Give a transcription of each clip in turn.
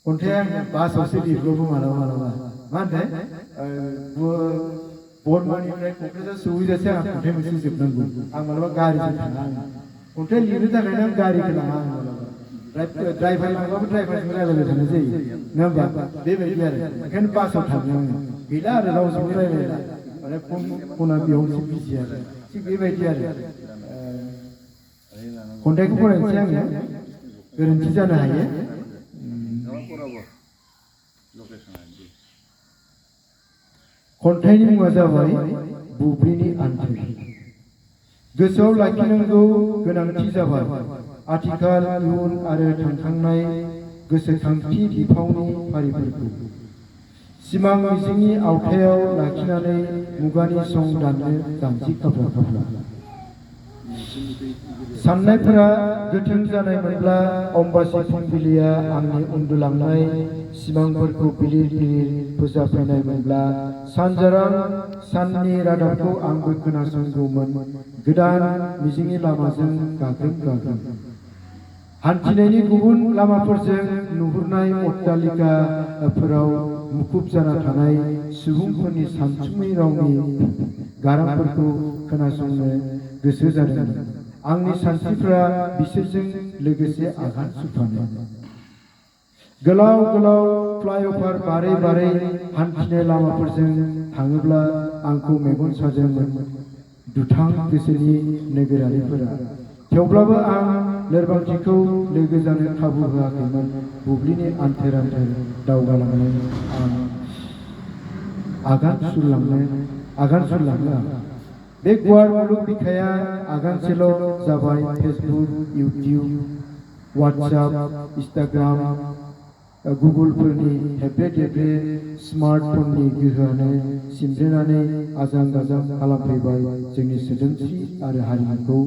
अन्थाया बासाव सोलिब्रबो मालाबा मा होनदों बरमानिफ्राय क'क्राझार सहैजासे आं अन्थाइ मोनसे जोबनांगौ आं मालाबा गारिजों थाङा अन्थाइ लिरनो थाखायनो आं गारिखौ लाङा आं मालाबा ड्राइभार लांबाबो ड्राइभारजों रायज्लायबाय थानाय जायो नङा होमबा बेबायदि आरो ओंखायनो बासाव थाङो आङो गैला आरो रावजोंबो रायज्लायला माने फना बेयावसो बिजि आरो थिग बेबायदि आरो खन्थाइखौ फरायनोसै आङो गोरोन्थि जानो हायो खन्थाइनि मुङा जाबाय बुब्लिनि आन्थोर गोसोआव लाखिनांगौ गोनांथि जाबाय आथिखाल इयुन आरो थांखांनाय गोसोखांथि बिफावनि फारिफोरखौ सिमां मिजिंनि आवथायाव लाखिनानै मुगानि सं दाननो जान्जि खाफ्रा खाफ्रा साननायफोरा गोथों जानायमोनब्ला अम्बासि फुंबिलिया आंनि उन्दुलांनाय सिमांफोरखौ बिलिर बिलिर फोजाफैनायमोनब्ला सानजारां साननि रादाबखौ आंबो खोनासंगौमोन गोदान मिजिंनि लामाजों गाग्रोम गाग्रोम हान्थिनायनि गुबुन लामाफोरजों नुहुरनाय अट्टालिकाफोराव मुखुब जाना थानाय सुबुंफोरनि सानसुमै रावनि गारांफोरखौ खोनासंनो गोसो जादोंमोन आंनि सानस्रिफ्रा बिसोरजों लोगोसे आगान सुरफानो गोलाव गोलाव फ्लाइअभार बारै बारै हान्थिनाय लामाफोरजों थाङोब्ला आंखौ मेगन साजोंमोन दुथां गोसोनि नोगोरारिफोरा थेवब्लाबो आं लोरबांथिखौ लोगो जानो खाबु होआखैमोन बुब्लिनि आन्थोर आन्थोर दावगालांनो आं आगान सुरलांनो बे गुवार मुलुग बिखाया आगानसेल' जाबाय फेसबुक इउटिउब वाट्सएप इन्स्टाग्राम गुगोलफोरनि हेब्रे देब्रे स्मार्टफननि गोहोआनो सिमब्रेनानै आजां गाजां खालामफैबाय जोंनि सोदोमस्रि आरो हारिमुखौ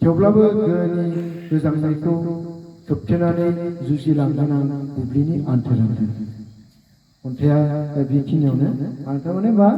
थेवब्लाबो गोहोनि गोजांनायखौ खोबथेनानै जुजिलांगोन आं बुब्लिनि आन्थोर आन्थोर खन्थाइया बेखिनियावनो आं थारमाने मा